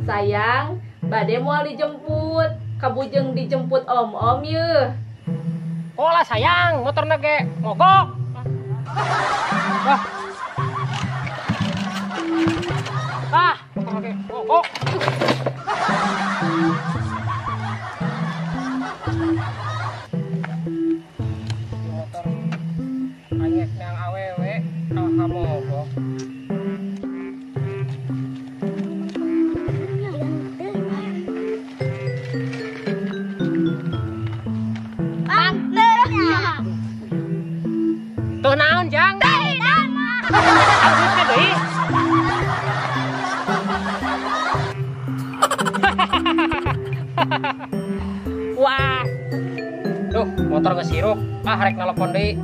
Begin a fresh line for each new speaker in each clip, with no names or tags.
Sayang, bade moal dijemput, kabujeng dijemput om-om yeuh.
Kola sayang, motorna ge mogok. Wah. Ah, motorna ge mogok. Motor anyek nang awewe kalah mogok. Tuh naon jang? Teh deui. Wah. Duh, motor geus sirup. Ah, rek nelpon deui.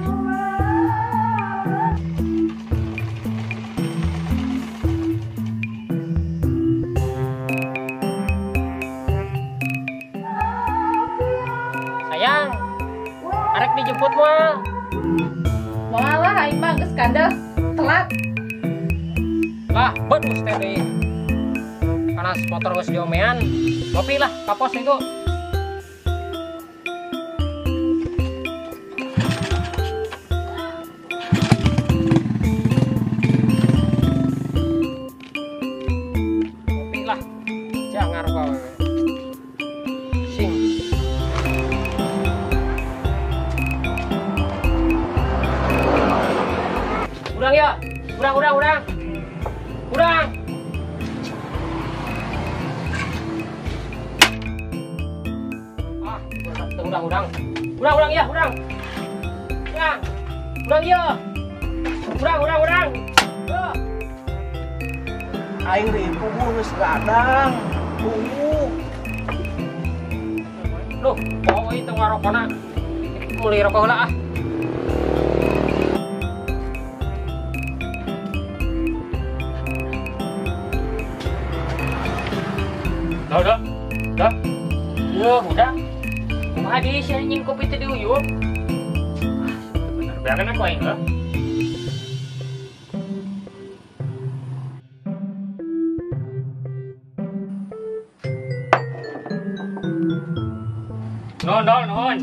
Sayang, arek dijemput moal.
Moal lah aing mah geus kandas, telat.
Lah, bedus teh deui. Panas motor geus diomean. Ngopi lah, ka pos itu. Ngopi lah. Jangan bae. Sing. Urang ya, urang. Urang. Ah, urang. Urang ya, urang. Urang. Urang ya. Urang.
Aing ribu geus gadang. Tunggu.
Loh, poho ieu teu ngarokona. Meuli rokok heula ah. Udah, udah. Iya, udah. Kumaha deui sia nyin kopi teh diuyup. Ah, bener bener aku aing heuh. Nuhun, nuhun, nuhun.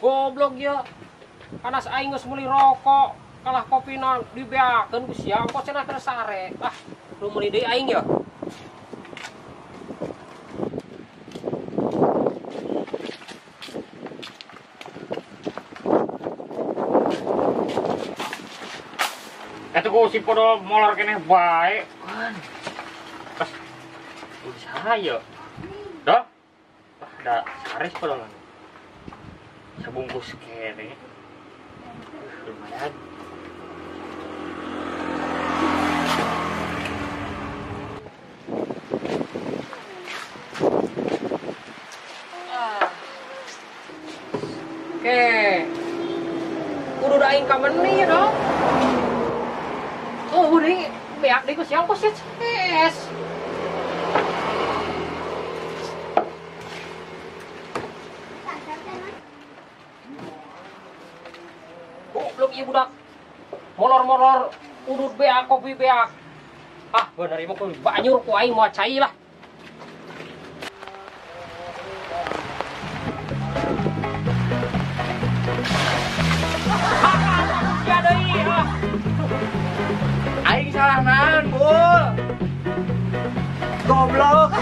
Goblok ya. Panas aing geus meuli rokok, kalah kopina dibeakeun ku sia, kok cenah teu sare. Ah, lu meuli deui aing ya.
Eta ku si podo molor keneh bae. Pas usaha ya. Dah. Wah, da sare si podo. Sebungkus kene. Lumayan.
Oke. Kudu da aing ka meni dong. Oh, deui beak deui ku siang ku sia. Goblok ieu budak. Molor-molor udut beak kopi beak. Ah, bener ieu mah kudu banyur ku aing moal cai lah. Sia deui ah.
Aing salah naon, Bul? Goblok.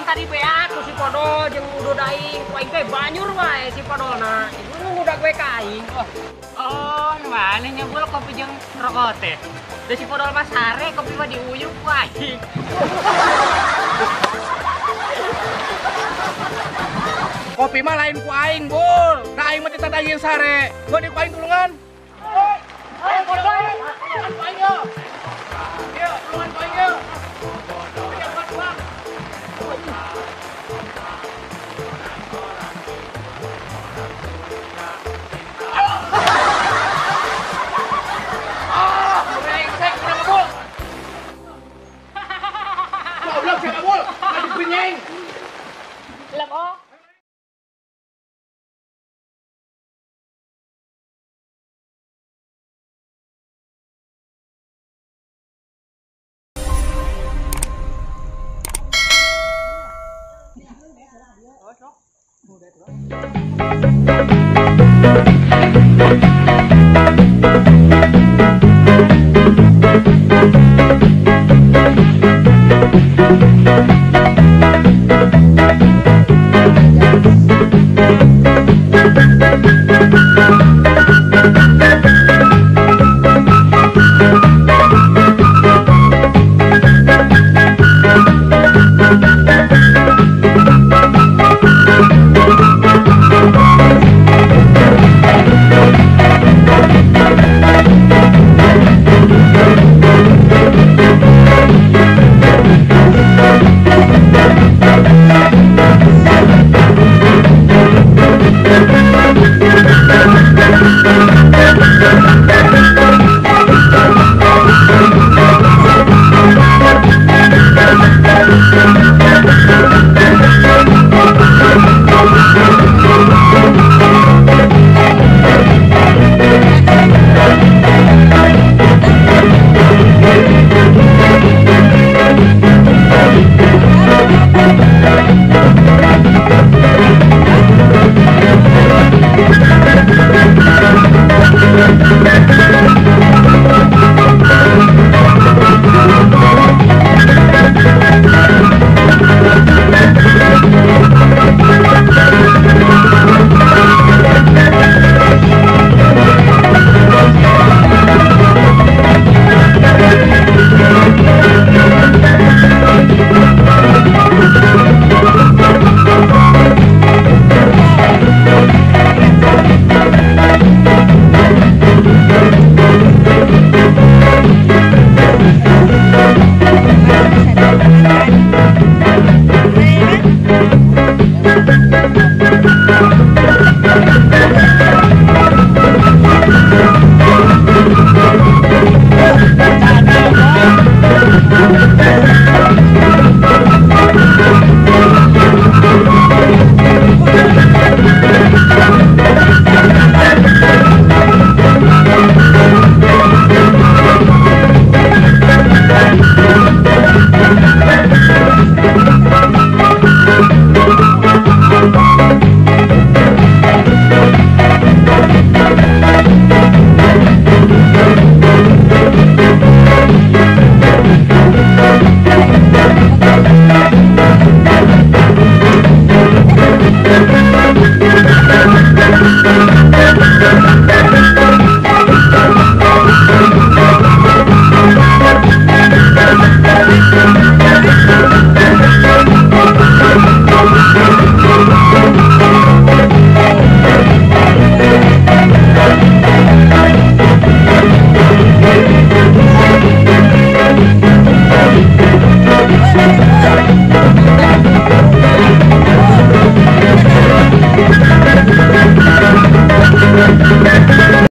tadi beak ku si Podol jeung udud aing, ku aing teh banyur wae si Podolna. Itu ngudag we ka aing. Oh, mana nyebul kopi jeung rokok teh. Da si Podol mah sare kopi mah diuyup ku aing.
Kopi mah lain ku aing, Bul. Da aing mah teh tadangin sare. Gua di ku aing tulungan. Ayo Podol, tulungan ku aing yo. Ieu, tulungan ku aing yo.
We'll be right back.